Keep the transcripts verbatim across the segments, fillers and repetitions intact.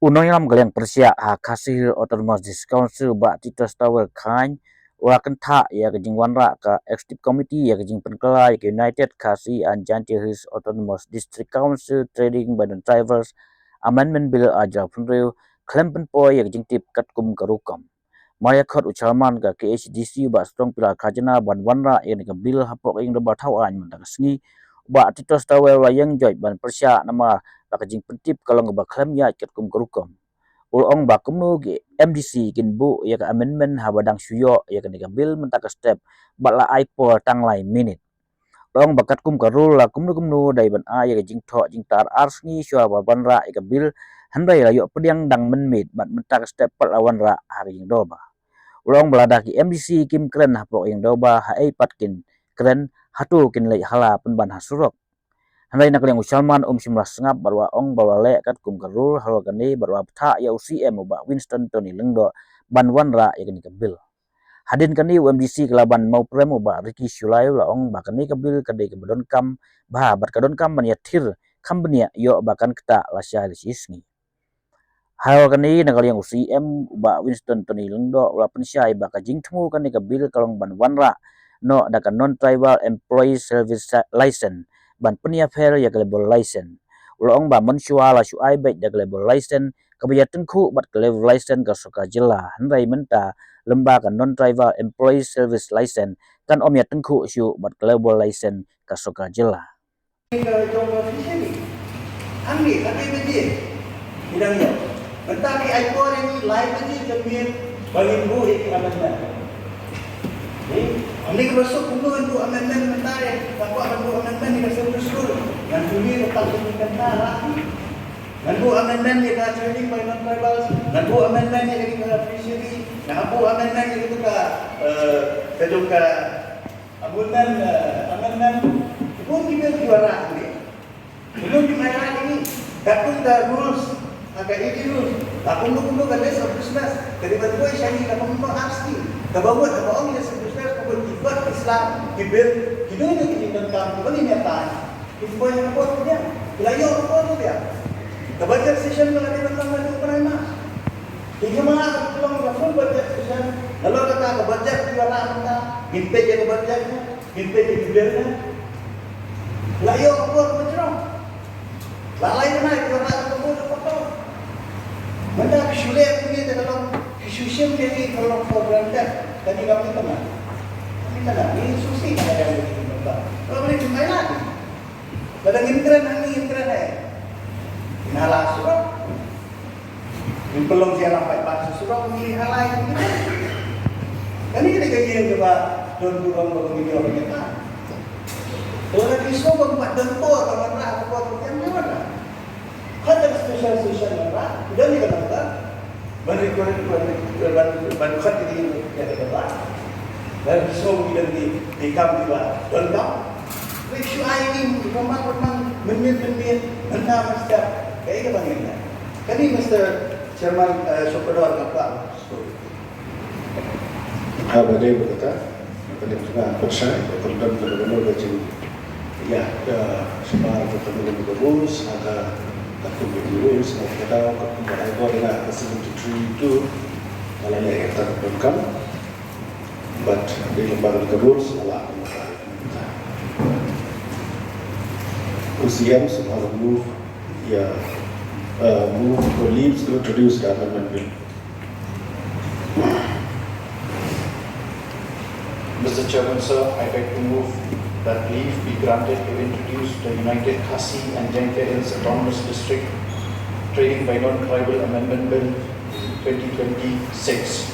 U nongïalam ka liang pyrshah ha Khasi Hills Autonomous District Council, Bah Titus Tawel Chyne, u la kynthah ïa ka jingwanrah ka Executive Committee ïa ka jingpynkylla ïa ka United Khasi and Jaintia Hills Autonomous District Council Trading by Non-Tribals Amendment Bill ar hajar arphew hynriew, khlem pynpoi ïa ka jingtip katkum ka rukom. Mar ïakhot u Chairman ka K H A D C, Bah Strong Pillar Khajana, ban wanrah ïa kane ka bill hapoh ïing dorbar thaw aiñ mynta ka sngi, Bah Titus Tawel u la ïeng joit ban pyrshah namar ba ka jingpyntip ka long kaba khlem ïaid katkum ka rukom. U la ong ba kumno ki M D C kin buh ïa ka amendment haba dang shu ïoh ïa kane ka bill mynta ka step, bad la ai por tang lai minit. La ong ba katkum ka rule, la kumno kumno dei ban ai ïa ka jingthoh jingtar ar sngi shuwa ba wanrah ïa ka bill, hynrei la ïoh pdiang dang mynmiet bad mynta ka step pat la wanrah ha ka ïing dorbar. U la ong ba lada ki M D C kim kren hapoh ïing dorbar, haei pat kin kren, hato kin leit hala pynban ha surok. Hynrei na ka liang u Chairman um shym la sngap bad u la ong ba u la leh katkum ka rule halor kane bad u la bthah ïa u C M, u Bah Winston Tony Lyngdoh, ban wanrah ïa kane ka bill. Hadien kane u M D C ka Laban Mawprem, u Bah Ricky Shullai, u la ong ba kane ka bill ka dei kaba donkam bha bad ka donkam ban ïathir, kham bniah ïoh ba kan ktah lashai lashisngi. Halor kane na ka liang u C M, u Bah Winston Tony Lyngdoh, u la pynshai ba ka jingthmu kane ka bill ka long ban wanrah noh da ka Non-Tribal Employee Service License ban pynïapher ïa ka Labour License. U la ong ba mynshuwa la shu ai beit da ka Labour License kaba ïatyngkhuh bad ka Labour License ka sorkar jylla, hynrei mynta lyngba ka Non-Tribal Employee Service License kan ym ïatyngkhuh shuh bad ka Labour License ka sorkar jylla. Ka jong ka fishery. Hangne, hangne ka jing. Ki dang ïoh. Mynta ki ai por ïa ngi lai baje ka miet ba ngin buh ïa ki amendment. Ni, hangne ka suk kumno ngin buh amendment mynta ïa. Ka kwah ban buh amendment ïa ka census rule. Ngan pule ka tang ka jingkynta lah. Ngan buh amendment ïa ka trading by non-tribals. Ngan buh amendment ïa ka fishery. Ngan buh amendment ïa ka, eh, ka jong ka Amendment, eh, amendment, bun ki bill ki wanrah hangne. Bun ki wanrah hangne. Katkum ka rules, ha ka A D rules. Katkum, katkum ka list of business. Ka dei ban buh shane, katkum ka R C. Kaba mut, kaba ong list of business, kaba mut ki bad ki sla, ki bill, kino kino ki jingdonkam, kiba ngin ïa tai. Ki poi ha ka por pdiang. Ki la ïoh ha ka por pdiang. Ka budget session ka la dei ban long naduh u bnai March. Ki jingma ka long ka full budget session. Nalor kata ka budget ki wanrah mynta. Ngin peit ïa ka budget ne. Ngin peit ïa ki bill ne. La ïoh ka por ba jrong. La lai bnai ki wanrah ka por ka por. Mynta ki shu leh kumne te ka long. Ki shu shim kane ka long for granted. Kane ka mynta ma. Mynta ma. Ngi shu sih ka dang mynta. Ka boleh jumpai lagi. Lada ngim kren hangne, ngim kren hangne. Ngin hala surok. Ngin pynlong sha ïalam paidbah sha surok, ngin hala ïa ngin. Kane ka dei ka ïing kaba don burom, kaba ngin ïoh ïa ka. Te lada ki sngewbha ba don por, ka wanrah ka por, ka wanrah. Khot da ka special session wanrah, don ïa ka number. Ban record, ban, ban, ban khot ïa ki, ïa ki ba. Ban song ïa ki, ïa ki kam kiba donkam. Re shu ai ïa ki, kumba, kumba, mynmiet, mynmiet, mynta, mynstep. Kaei kaba ngin ïa. Kane, Mister Chairman, eh, Shopkador, ka ba. Haba dei ba kata, ka dei ba kata, pyrshah, ka dei ba kata, ka dei ba kata, Ïa, ka, shuwa ka, ka, ka rules, ha ka, ka, ka, ka rules, ha ka, ka, ka, ka, ka, ka, ka, seventy-three two, ka la ïa, ka, ka, ka, ka, but, dei lyngba ka rules, ka la, ka, ka, ka, U C M, shuwa ka move, ïa, uh, move for leaves to introduce the amendment bill. Mister Chairman, sir, I beg to move that leave be granted to introduce the United Khasi and Jaintia Hills Autonomous District Trading by Non-Tribal Amendment Bill twenty twenty-six.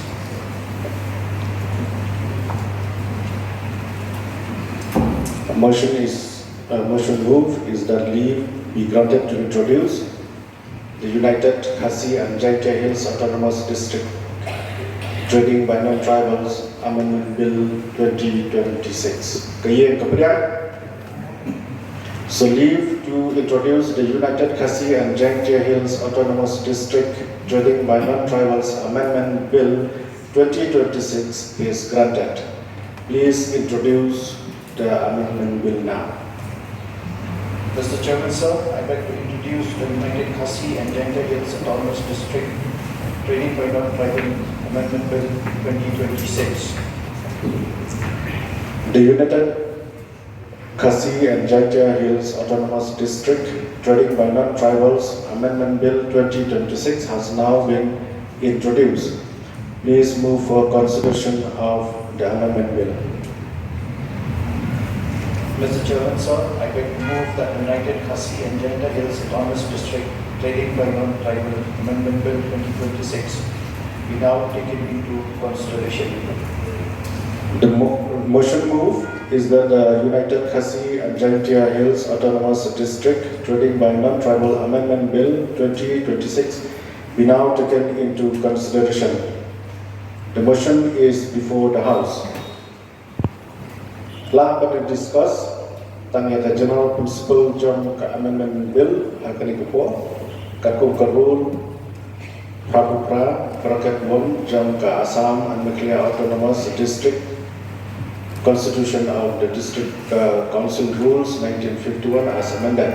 A motion is, a motion move is that leave be granted to introduce the United Khasi and Jaintia Hills Autonomous District Trading by Non-Tribals Amendment Bill twenty twenty-six. Ka ïeng ka pdiang. So leave to introduce the United Khasi and Jaintia Hills Autonomous District Trading by Non-Tribals Amendment Bill twenty twenty-six is granted. Please introduce the Amendment Bill now. Mister Chairman, sir, I beg to introduce the United Khasi and Jaintia Hills Autonomous District Trading by Non-Tribal Amendment Bill twenty twenty-six. The United Khasi and Jaintia Hills Autonomous District Trading by Non-Tribals Amendment Bill twenty twenty-six has now been introduced. Please move for consideration of the amendment bill. Mister Chairman, sir, I beg to move that the United Khasi and Jaintia Hills Autonomous District Trading by Non-Tribal Amendment Bill twenty twenty-six be now taken into consideration. The mo- motion move is that the United Khasi and Jaintia Hills Autonomous District Trading by Non-Tribal Amendment Bill twenty twenty-six be now taken into consideration. The motion is before the House. Lah ban discuss tang ïa ka general principle jong ka amendment bill ha kane ka por, katkum ka rule phra phew phra bracket one jong ka Assam and Meghalaya Autonomous District Constitution of the District uh, Council Rules nineteen fifty-one as amended.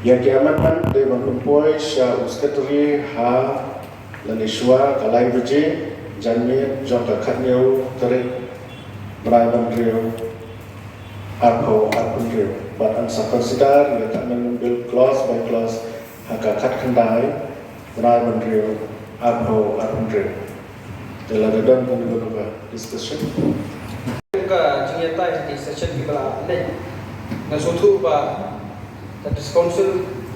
Ïa ki amendment dei ban pynpoi sha u secretary ha lane shuwa ka lai baje janmiet jong ka khatñiew tarik bnai ba hynriew arphew arphew hynriew. Bad yn sa consider ïa ka amendment bill clause by clause ha ka khatkhyndai bnai ba hynriew arphew arphew hynriew. Te lada don kano kano ka discussion. Ka jingïatai ha ki session kiba la leit, nga sngewthuh ba ka District Council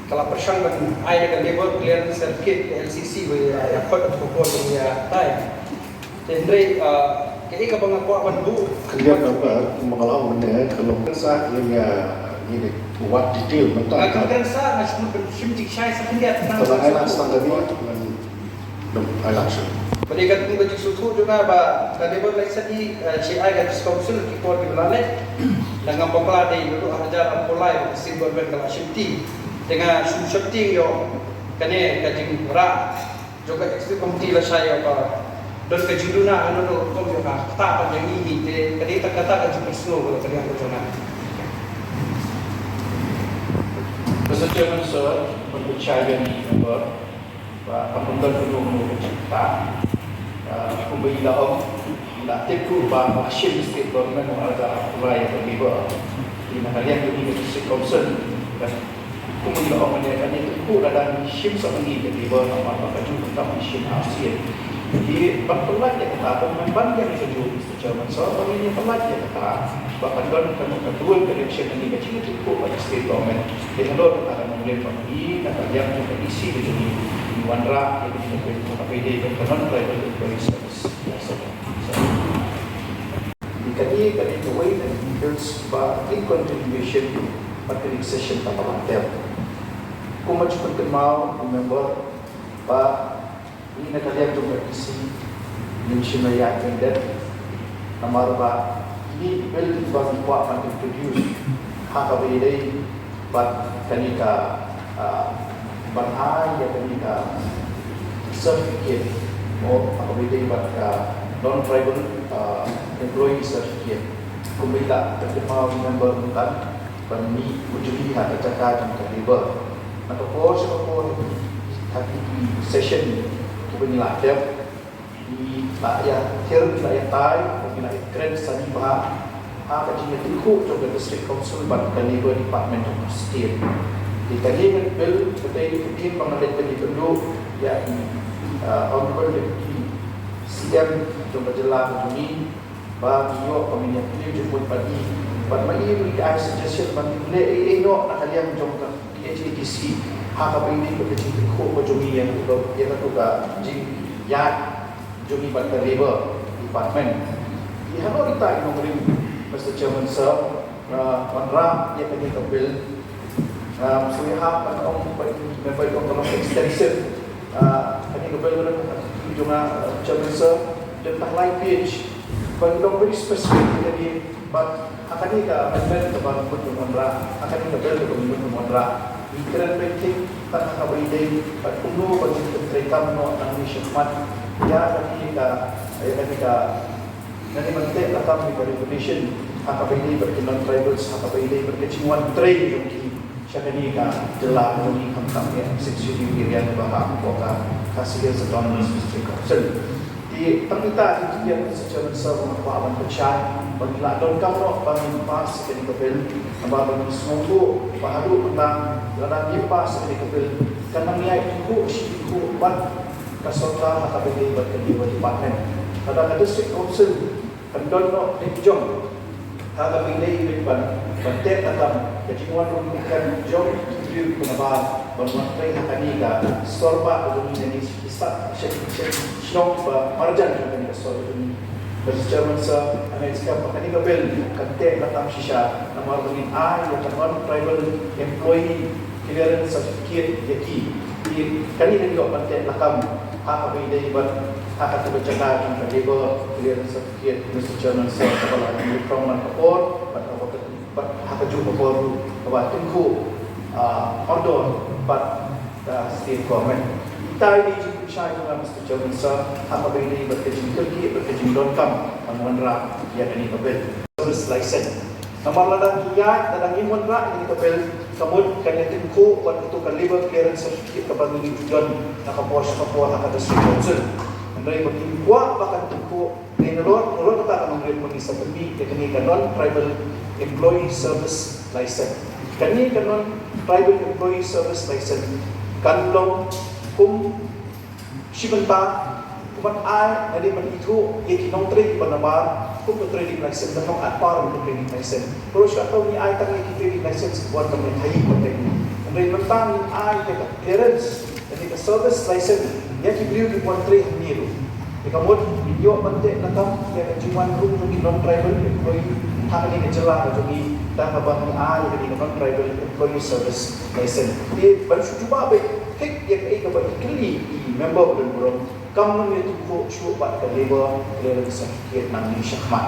ka la pyrshang ban ai da ka Labour Clearance Certificate ka L C C ba ïa, ïa khot ïa ka por ïa tai. Te hynrei, ah, kaei kaba nga kwah ban buh. Clear number, ma nga la ong ne, ka long sa ïa, ïa, ïa, what detail mynta. Nga kren sa, nga shu ban shim jingshai sa khyndiat. Ka la ai la sa ka ni, ngan Dum ai la shu. Bad ïa ka kum ka jingsngewthuh jong nga ba ka Labour License, eh, shi ai ka District Council ki por kiba la leit. Da ngam bakla dei naduh ar hajar arphew lai ba ka State Government ka la shimti. Te nga shu sheptieng ïoh kane ka jingrah jong ka Executive Committee lashai ïoh ba don ka jingduna ha naduh rukom ïoh ka kata ba jong ngi te ka dei ta kata ka jingpynsngew ka dei ka jong nga. Mister Chairman, sir, ban pynshai ïa ngi member. Ba, ka pyndonkam ka jingkyrpad. Ah, kumba i la ong, i la tip ruh ba, ba shim state government ba la da apply ïa ka labour. Te na ka liang jong ngi ka district council, ba, kumba i la ong, ïa ka liang jong ngi ka dang shim sa ngi ka labour namar ba ka juh ka kam shim R C. Te ban pynlait ïa kata, ban ban ïa ka juh. Chairman, so, ba ngin ïa pynlait ïa kata, ba kan don ka, ka dual connection lane ka jingïathuhkhana bad ka state government. Te halor kata ka nongrim ba ngi na ka liang jong ka E C ka jong ngi, ngi wanrah ïa ka jingïathuhkhana kaba ïadei bad ka non-tribal employee service. Te kane, kane kawei na ka details ba in continuation bad ka session kaba la dep. Kumba ju pynkynmaw u member ba Ngi na ka liang jong ka E C ngim shym la ïaid lyndet namar ba kine ki bill kiba ngi kwah ban introduce ha kaba ïadei bad kane ka, ah, ban ai ïa kane ka certificate, mo, ha kaba ïadei bad ka non-tribal, ah, employee certificate. Kumba i la pynkynmaw u member mynta, ban mih u juhi ha ka jaka jong ka labour. Na ka por sha ka por, ha ki session kiba ngi la dep, ngi la ïa kren, ngi la ïa tai, ngi la ïa kren sani bha ha ka jingïathuhkhana jong ka District Council bad ka Labour Department jong ka state. Te kane ka bill ka dei ka dei ba nga leit ban ïakynduh ïa i, uh, Honourable Deputy C M jong ka jylla ka jong ngi, ba ngi ïoh ba ngin ïa plie jingmut bad i. Bad ma i ruh i ai suggestion ba ngin leh ei ei noh na ka liang jong ka D H A D C ha kaba ïadei bad ka jingkyrkhu ka jong ngi ïa ka, ïa katu ka jingïaid jong ngi bad ka Labour Department. Te halor kita i nongrim, Mister Chairman Sir, uh, wanrah ïa kane ka bill. Um, so ïa ha ban ong ba i, ba i ong ka long extensive, uh, kane ka bill ka long ka jong, uh, Chairman Sir, don tang lai page. Ba i long very specific kane, bad ha kane ka amendment kaba ngi mut ban wanrah, ha kane ka bill kaba ngi mut ban wanrah, ngi kren beit tang ha kaba ïadei bad kumno ba ngin pyntreikam noh nangne shakhmat ïa kane ka, ïa kane ka Nane ban teh lakam ïa ka regulation ha kaba ïadei bad ki non-tribals, ha kaba ïadei bad ka jingwan trei jong ki sha kane ka jylla jong ngi, khamtam ïa ka Sixth Schedule area kaba hap hapoh ka Khasi Hills Autonomous District Council. Te tang ita ki, Mister Chairman Sir, ba nga kwah ban pynshai ba ngin lah donkam noh ba ngin pass ïa kane ka bill, namar ba ngi sngewthuh ba haduh mynta lada ngim pass ïa kane ka bill, kan nang ïai tyngkhuh shi tyngkhuh bad ka sorkar ha kaba ïadei bad ka Labour Department. Lada ka District Council kan don noh leit jong ha kaba ïadei bad ban, ban teh lakam ka jingwan rung jong ki briew kiba nabar ban wan trei ha kane ka sor bah jong ngi, ki stat sha, sha, shnong ba marjan jong kane ka sor jong ngi. Mister Chairman Sir, nga ngeit skhem ba kane ka bill kan teh lakam shisha, namar ba ngin ai ïa ka non-tribal employee clearance certificate ïa ki. Te kane kan ïoh ban teh lakam ha kaba ïadei bad ha kata ka jaka jong ka Labour Clearance Certificate, Mister Chairman Sir, kaba la nyngkong man ka por bad kaba, bad ha kajuh ka por ruh kaba tyngkhuh, ah, ordor bad ka State Government. Ita i jingpynshai jong nga, Mister Chairman Sir, ha kaba ïadei bad ka jingkyrkieh bad ka jingdonkam ban wanrah ïa kane ka bill service license. Namar lada ngi ïaid, lada ngim wanrah ïa kane ka bill, ka mut kan ïa tyngkhuh bad kato ka Labour Clearance Certificate kaba ngi ju don na ka por sha ka por ha ka District Council. Hynrei ba ngim kwah ba kan tyngkhuh, nalor, nalor kata ka nongrim ba ngi sa pynmih ïa kane ka Non-Tribal Employee Service License. Kane ka Non-Tribal Employee Service License kan long kum shi bynta, kumban ai nadien ban ithuh ïa ki nongtrei kiba nabar kum ka trading license, kan long at par bad ka trading license. Ka ruh shuh, ngi ai tang ïa ki trading license kiba wan ban lehkai ïa ka trading. Hynrei mynta ngin ai ïa ka clearance, ïa ka service license ïa ki briew kiba wan trei hangne ruh. Te ka mut ngin ïoh ban teh lakam ïa ka jingwan rung jong ki non-tribal employee ha kane ka jylla ka jong ngi, da kaba ngi ai ïa kane ka Non-Tribal Employee Service License. Te ban shu jubab beit thik ïa kaei kaba i kylli i member ba don burom, kam nang ïa tyngkhuh shuh bad ka Labour Clearance Certificate nangne shakhmat.